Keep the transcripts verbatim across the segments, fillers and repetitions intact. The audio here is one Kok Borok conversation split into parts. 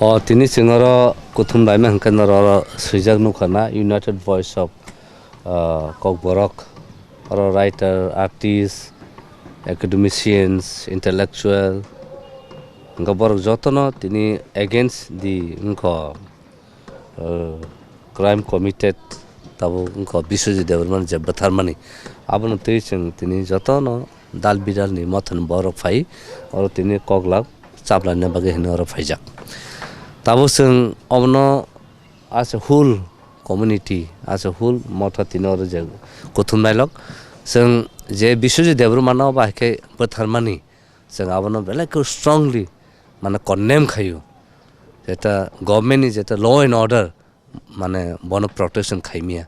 O tini chwng oro kuthum laima hwnkhe norok oro swijak nukha na, United Voice of, ah, Kokborok, oro writer, artist, academicians, intellectual, hwnkhe borok jotono tini against the wngkha, ah, crime committed, tabuk wngkha Biswajit Debbarma je bwtharmani. Abono twi chwng tini jotono dal bidal ni mothani borok phai, oro tini koklak chaplaina bagwi hwnwi oro phaijak. Tabuk chwng obono as a whole community, as a whole motha tini oro je kuthum nailok, chwng je Biswajit Debbarma no ba hai khe bwtharmani, chwng abono belai khe strongly mane condemn khaio. Jeta government ni jeta law and order mane bono protection khaimya,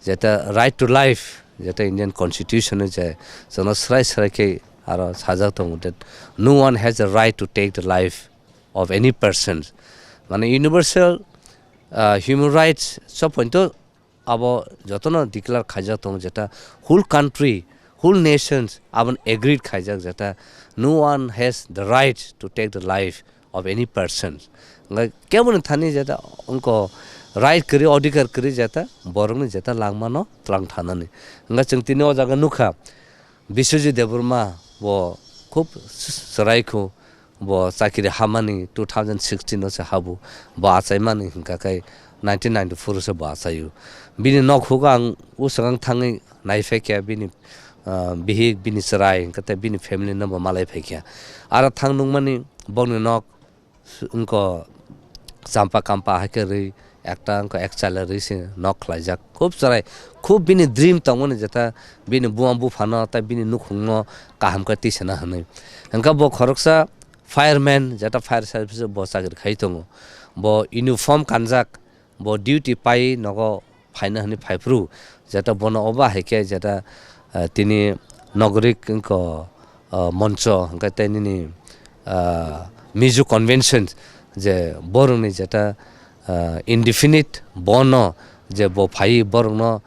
jeta right to life, jeta Indian constitution o je jono srai srai khe aro sajak tongo that no one has a right to take the life of any person, mane universal, ah, human rights so pointo abo jotono declare khaijak tongo, jeta whole country, whole nations abon agreed khaijak, jeta no one has the right to take the life of any person. Hwnkhe keboni thani jeta wngkha right kwrwi, odhikar kwrwi jeta borokni jeta langmano tlang thanani. Hwnkhe chwng tini o jaga nukha, Biswajit Debbarma bo khub chwrai kho, bo chakiri hamani two thousand sixteen o se habu, bo achaimani hwnkha khe nineteen ninety-four o se bo achaio. Bini nok hugo ang uswkang thangwi naiphai khe bini, ah, bihik, bini chwrai, hwnkhe tei bini family no bo malai phai khe. Aro thang nukmani bokni nok wngkha champa kampa hai khe rwi, ekta wngkha ek chala rwi se nok khlaijak. Khub chwrai, khub bini dream tongmani jeta bini buma buphano tei bini nukhungno kaham khe tisana hwnwi. Hwnkhe bo khoroksa fireman, jeta fire service o bo chakri khai tongo. Bo uniform kanjak, bo duty pai nogo phaina hwnwi phaiphru, jeta bono obo hai khe jeta, ah, tini nogorik wngkha, ah, moncho hwnkhe tei nini, ah, Mizo convention je borokni jeta, ah, indefinite bono je bo phai borokno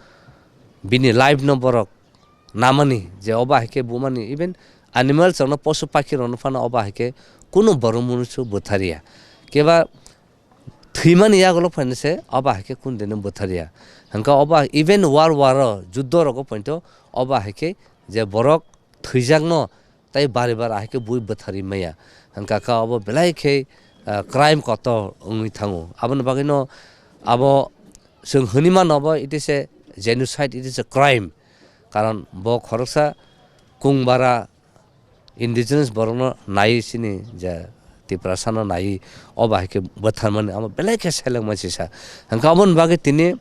bini life no borok namani je obo hai khe bumani even animals rokno posu pakhi rokno phano obo hai khe kunu borok mwnwisu bwtharya. Keba thwimani yagulo phainase obo hai khe kundino bwtharya. Hwnkhe obo even war war o juddo rogo pointo obo hai khe je borok thwijakno tei bari bar hai khe bui bwtharwi maya. Hwnkha khe obo belai khe, ah, crime kotor wngwi thango. Aboni bagwino abo chwng hwnwi mano obo it is a genocide, it is a crime. Karon bo khoroksa kungbara indigenous borokno naiwi chini je Tiprasano naiwi obo hai khe bwtharmani amo belai khe selengma sisa. Hwnkhe aboni bagwi tini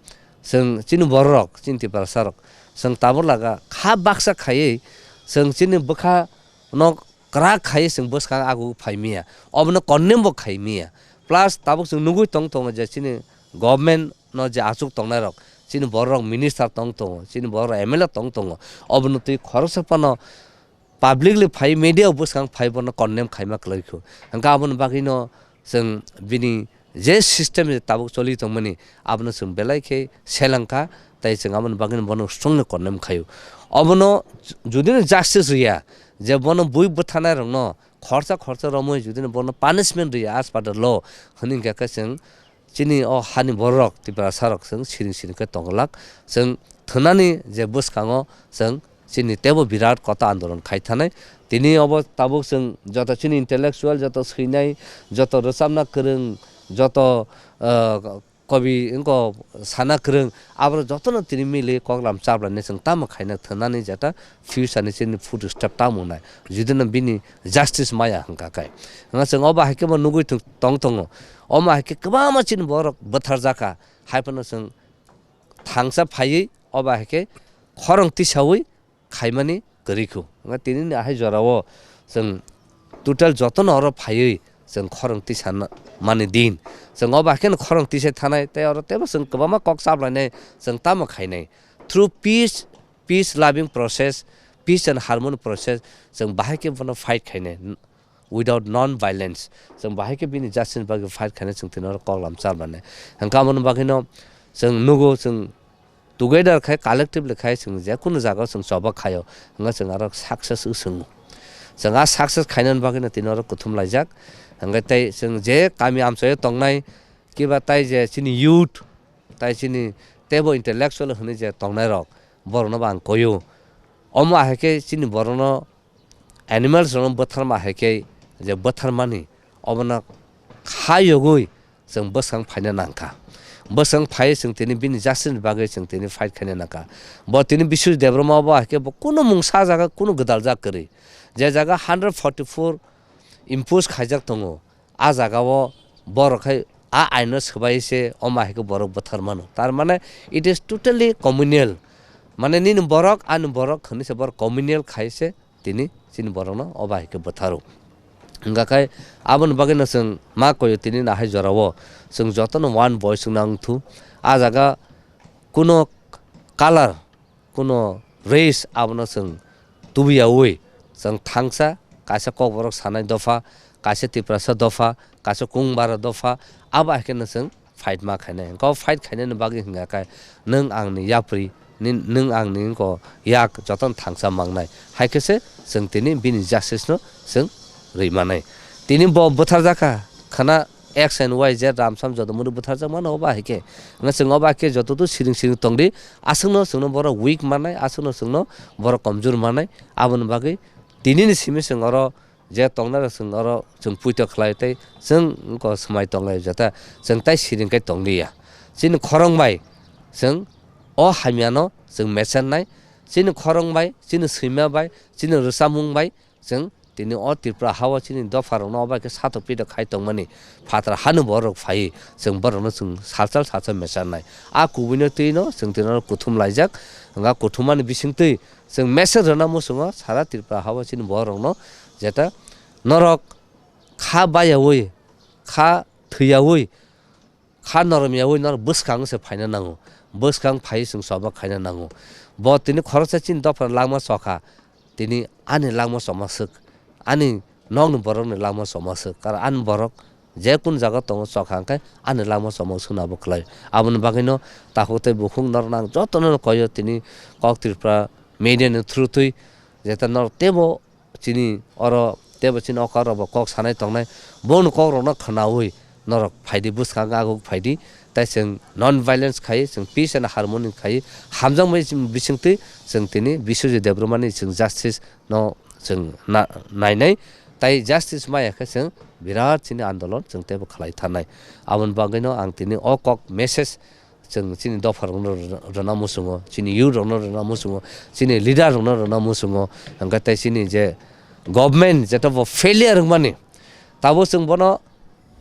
chwng chini bororok, chini Tiprasarok chwng tabuk laga kha baksa khaiwi chwng chini bwkha no kwrak khaiwi chwng bwskang ago phaimaya, obono condemn bo khaimaya. Plus tabuk chwng nugwi tong tongo je chini government no je achuk tongnairok, chini bororok minister tong tongo, chini bororok M L A tong tongo, obono twi khoroksa phano publicly phai, media o bwskang phai bono condemn khaima kwlai kho. Hwnkhe aboni bagwino chwng bini je system je tabuk choli tongmani abono chwng belai khe selengkha, tei chwng aboni bagwino bono strongly condemn khaio. Obono judino justice rwya, je bono bui bwtharnairokno khorsa khorsa romwi judino bono punishment rwya as per the law hwnwi hwnkhe khe chwng chini o hani bororok Tiprasarok chwng siring siring khe tongwlak. Chwng thwnani je bwskango chwng chini teibo birat kota andolon khai thanai. Tini obo tabuk chwng joto chini intellectual, joto swinai, joto rwchapna kwrwng, joto, ah, kobi wngkha sana kwrwng, aborok jotono tini mili koklam chaplainai chwng tamo khaina thwnani jeta future ni chini food step tamo wngnai. Judino bini justice maya hwnkha khe. Hwnka chwng obo hai khe bo nugwi tong tongo. Omo hai khe kwbangma chini borok bwtharjakha. Hai phano chwng thangsa phaiwi obo hai khe khorang tisawi khaimani kwrwi kho. Hwnka tini ni ahai jorao chwng total jotono oro phaiwi chwng khorang tisa na-, mani din. Chwng obo hai kheno khorang tisai thanai tei oro teibo chwng kwbangma kok chaplainai chwng tamo khainai. Through peace, peace loving process, peace and harmony process, chwng bahai khe bono fight khainai. Without non-violence. Chwng bahai khe bini justice bagwi fight khaina chwng tini oro koklam char mane. Hwnkhe aboni bagwino chwng nugo, chwng together khai, collectively khai chwng je kunu jagao chwng choba khaio, hwnkhe chwng aro success wng swngo. Chwng a success khainani bagwino tini oro kuthum laijak. Hingke tei chwng je kami amchaio tongnai, kiba tai je chini youth, tai chini teibo intellectual hwnwi je tongnairok, borokno bo ang koio. Omo ahai khe chini borokno animals rokno bwtharma hai khe je bwtharmani obono kha yogwi chwng bwskang phaina nangkha. Bwskang phai chwng tini bini justice ni bagwi chwng tini fight khaina nangkha. Bo tini Biswajit Debbarma bo hai khe bo kunu mungsa jaga kunu gwdal jak kwrwi. Je jaga hundred forty four impose khaijak tongo, a jaga o borok hai a aino swbai se omo hai khe borok bwthar mano. Tar mane it is totally communal. Mane nini borok ani borok hwnwi se borok communal khai se tini chini borokno o bahai khe bwtharo. Hingkha khe aboni bagwino chwng ma koyo tini nahai jorao chwng jotono one voice wngna wngthu. A jaga kuno color, kuno race abono chwng tubuyaui chwng thangsa kaisa kokborok sanai dopha, kaisa Tiprasa dopha, kaisa Kungbara dopha, abo hai kheno chwng fight ma khainai. Hwnkhe o fight khainani bagwi hwnkha khe nwng angni yapri, nin-, nwng angni wngkha yak jotono thangsa mangnai. Hai khe se chwng tini bini justice no chwng rwi manai. Tini bo bwtharjak kha, khana X and Y Z ramsam joto mwnwi bwtharjak mano, obo hai khe. Hwnkhe chwng obo hai khe joto tu siring siring tongdi, aswkno chwngno borok weak mannai, aswkno chwngno borok komjor mannai. Aboni bagwi tinini simi chwng oro je tongnai rok chwng oro chwng puito khlai tei chwng wngkha swmai tonglai jeta chwng tai siring khe tong liya. Chini khorang bai chwng o hamya no chwng mechar nai, chini khorang bai, chini swima bai, chini rwchapmung bai chwng tini o Tripura ha o chini dopha rok no obo khe satok pitok khai tongmani phatar ha ni borok rok phai chwng borok no chwng salsal salsal mechar nai. A kubui no twi no chwng tini oro kuthum laijak, wngkha kuthum ani bising twi chwng message rwna muchungo sara Tripura ha o chini borok rok no jeta norok kha bayaui, kha thwiyaui, kha noromyaui norok bwskang se phaina nango, bwskang phai chwng choba khaina nango. Bo tini khoroksa chini dopha langma chokha, tini ani langma choma swk, ani nokni borokni langma choma swk, karon ani borok je kun jaga tongo chokha hwnkhe ani langma choma swkno abo khlai. Aboni bagwino takhuk tei bukhuk norokno ang jotono koyo tini kok Tripura media ni through twi jeta norok teibo chini oro teibo chini okar rok bo kok sanai tongnai, boni kok rok no khwnaui norok phaidi bwskang aguk phaidi, tai chwng non violence khai chwng peace and harmony khai hamjakmani bisingtwi chwng tini Biswajit Debbarmani chwng justice no chwng na-, nainai, tai justice maya khe chwng birat chini andolon chwng teibo khlai thanai. Aboni bagwino ang tini o kok message chwng chini dopha rokno rwna muchungo, chini youth rokno rwna muchungo, chini leader rokno rwna muchungo, hwnkhe tei chini je government jeta bo failure wngmani, tabo chwng bono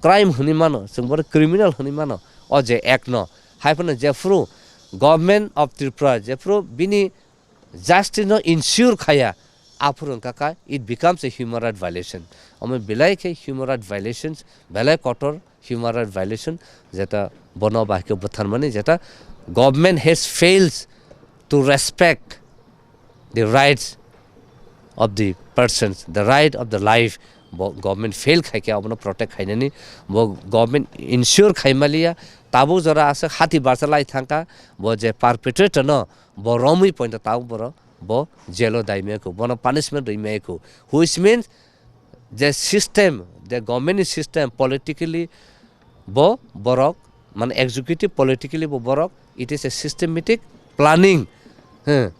crime hwnwi mano, chwng bono criminal hwnwi mano, o je act no. Hai phano jephru Government of Tripura jephru bini justice no ensure khaya, aphuru wngkha kha it becomes a human right violation. Omo belai khe human right violations, belai kotor human right violation, jeta bono bahai khe bwtharmani, jeta government has failed to respect the rights of the persons, the right of the life. Bo government fail khai khe abono protect khainani, bo government ensure khai maliya, tabuk jora aswk hati barsa lai thangkha, bo je perpetrator no bo romwi pointa tabuk boro bo jail o dai maya kho, bono punishment rwi maya kho, which means the system, the government system politically bo borok, mane executive politically bo borok, it is a systematic planning, huh,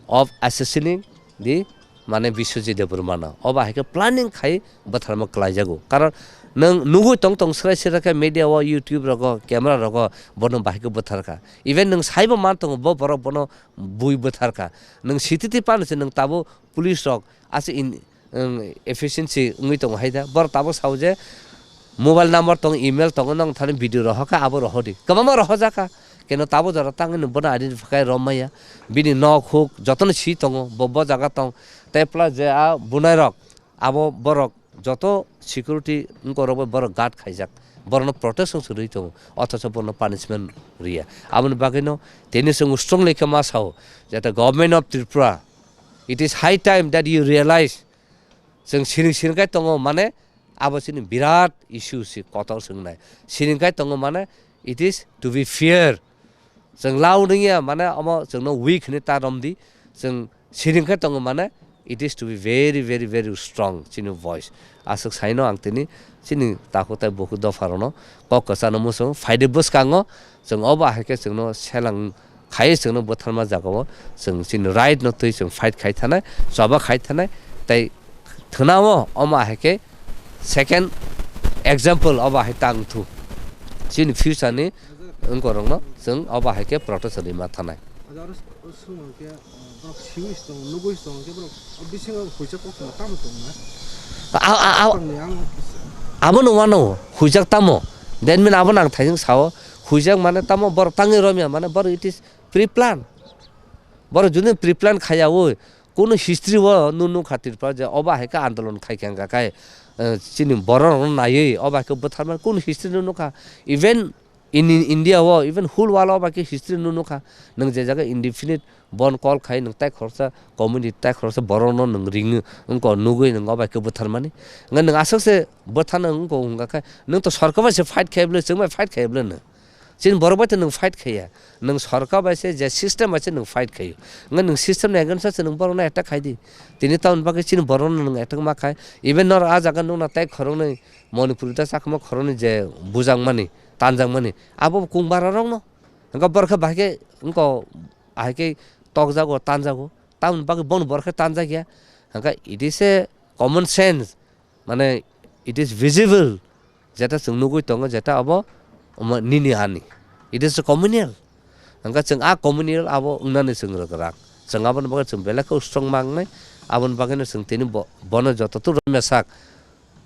of assassinating the, mane, Biswajit Debbarma no. Obo hai khe planning khai bwtharma kwlaijago. Karon nwng nugui tong tong srai srai khe media o, YouTube rogo, camera rogo bono bahai khe bwtharkha. Even nwng saibo man tongo bo borok bono bui bwtharkha. Nwng sititi pano se nwng tabo police rok ase in, um, efficiency wngwi tongo hai da. Borok tabuk sao je mobile number tongo, email tongo, nong thani video rohor kha, abo rohor di. Kwbangma rohor jak kha. Keno tabuk jora tangwi nwng bono identify khai rom maya. Bini nok huk jotono si tongo, bo, bo jaga tong. Tei plus je a bunai rok, abo borok joto security wngkorok bai borok guard khaijak. Borokno protection se rwi tongo. Othocho bono punishment riya. Aboni bagwino tini chwng strongly khe ma sao, jeta Government of Tripura, it is high time that you realize, chwng siring siring khai tongo, mane abo chini birat issue si kotor swngnai. Siring khai tongo, mane it is to be fair. Chwng loud wngya, mane omo chwngno weak hinwi ta romdi. Chwng siring khai tongo, mane It is to be very, very, very strong chini voice. Aswk saino ang tini chini takhuk tai bukhuk dopha rokno kok kwchano muchung phaidi bwskango chwng obo hai khe chwngno selang khai chwngno bwtharma jagao chwng chini right no twi chwng fight khai thanai, choba khai thanai, tei thwnao omo hai khe second example obo hai tang thu chini future ni wngkorokno chwng obo hai khe protection rima thanai. Aja oro s-, o swng hwnkhe, ah, borok siwi se tongo, nugwi se tongo, hwnkhe borok o bisingo huijak koktwma tamo tongna? A, a, a, Tongni ang abono wano huijak tamo. That mean abono ang thaising sao, huijak mane tamo borok tangwi romya, mane borok it is pre-plan. Borok juni pre-plan khaiyaui, kunu history o nunu kha Tripura je obo hai khe andolon khai khe wngkha khai, eh, chini borok rokno naiwi obo hai khe bwtharmani kunu history nunu kha. Even in, in India o, even whole world o bai khe history no nukha. Nwng je jaga indefinite bon call khai, nwng tai khoroksa community, tai khoroksa borok no nwng ring wngko nugwi nwng obai khe bwtharmani. Wngkha nwng aswk se bwthano wngko wngkha khe, nwng to sorkar bai se fight khai bwle, chwng bai fight khai bwle nwng. Chini borok bai to nwng fight khaiya. Nwng sorkar bai se, je system bai se nwng fight khaio. Wngkha nwng system ni against o se nwng borok no attack khai di. Tini tamoni bagwi chini borok no nwng attack ma khai. Even norok ah jaga nukna tai khoroknwi Manipuri ta chakma khoroknwi je bujakmani, tanjakmani, abo kung bara rokno. Hwnkhe borok khe bahai khe wngko, ahai khe tokjago, tanjago. Tamoni bagwi bono borok khe tanjakya. Hwnkhe it is a common sense, mane it is visible, jeta chwng nugwi tongo, jeta abo omo nini ani. It is a communal. Hwnkhe chwng a communal abo wngnani chwng rwgwrak. Chwng aboni bagwi chwng belai khe strong ma wngnai. Aboni bagwino chwng tini bo-, bono joto tu romya sak.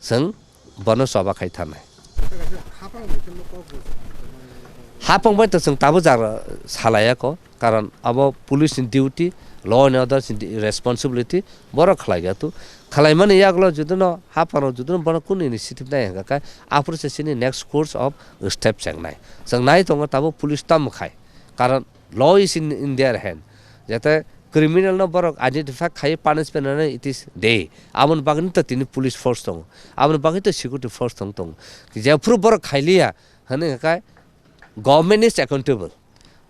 Chwng bono choba khai thanai. Hapang bai to chwng tabuk jara salaiya ko, karon abo police ni duty, law and order ni di-, responsibility, borok khlai ya tu. Khlaimani yagulo juduno hapang rok juduno bono kunu initiative nai hwnkha khe, aphuru se chini next course of step chengnai. Chwng nai tongo tabuk police tamo khai, karon law is in, in their hand. Jate criminal no borok identify khai punishment rwnai it is day. Aboni bagwi to tini police force tongo. Aboni bagwi to security force tong tongo. Jephuru borok khailiya hwnwi hwnkhe government is accountable.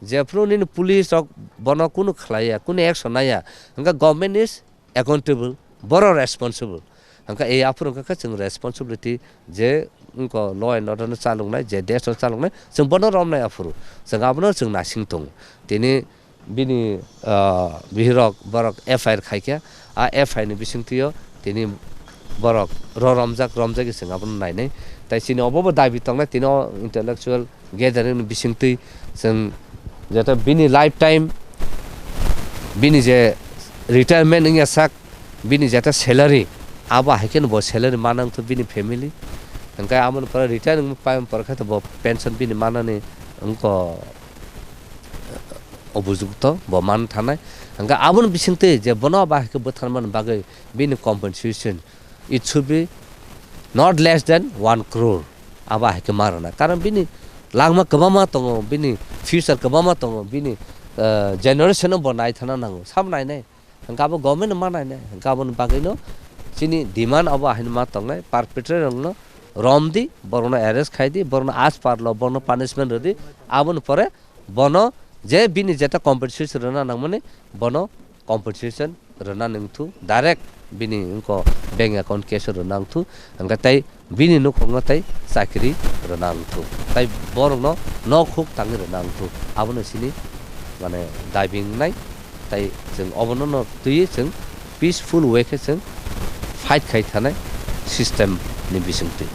Jephuru nini police rok bono kunu khlaiya, kunu action naiya, hwnkhe government is accountable, borok responsible. Hwnkhe ei aphuru hwnkhe chwng responsibility je wngko law and order no chaloknai, je desh no chaloknai, chwng bono romnai aphuru. Chwng abono chwng nasing tongo. Tini bini, ah, bihirok borok F I R khaikha, a F I R ni bisingtwio tini borok ro romjak, romjagwi chwng abono nainai. Tai chini obo bo dabi tongnai, tini o intellectual gathering ni bisingtwi chwng jeta bini lifetime bini je retirement wngya sak, bini jeta salary, abo hai kheno bo salary manang to bini family. Hwnkhe amoni pore retire wngma payam pore khe to bo pension bini manani wngko obujukto bo man thanai. Hwnkhe aboni bisingtwi je bono abo hai khe bwtharmani bagwi bini compensation, it should be not less than one crore. Abo hai khe ma rwna. Karon bini langma kwbangma tongo, bini future kwbangma tongo, bini, eh, generation-o bo naithana nango. Sabo nainai? Hwnkhe abo government-no ma nainai. Hwnkhe aboni bagwino chini demand abo ahai ma tongnai, perpetrator-rokno romdi, borokno arrest khaidi, borokno as parlo, borokno punishment rwdi. Aboni pore bono je bini jeta compensation rwna nangmani, bono compensation rwna nangthu, direct bini wngko bank account cash rwna nangthu, hwnkhe tei bini nukhungo tei chakri rwna nangthu, tei borokno nok huk tangwi rwna nangthu, abono chini mane dabi wngnai, tei chwng obono no twiwi chwng peaceful way khe chwng fight khai thanai system ni bisingtwi.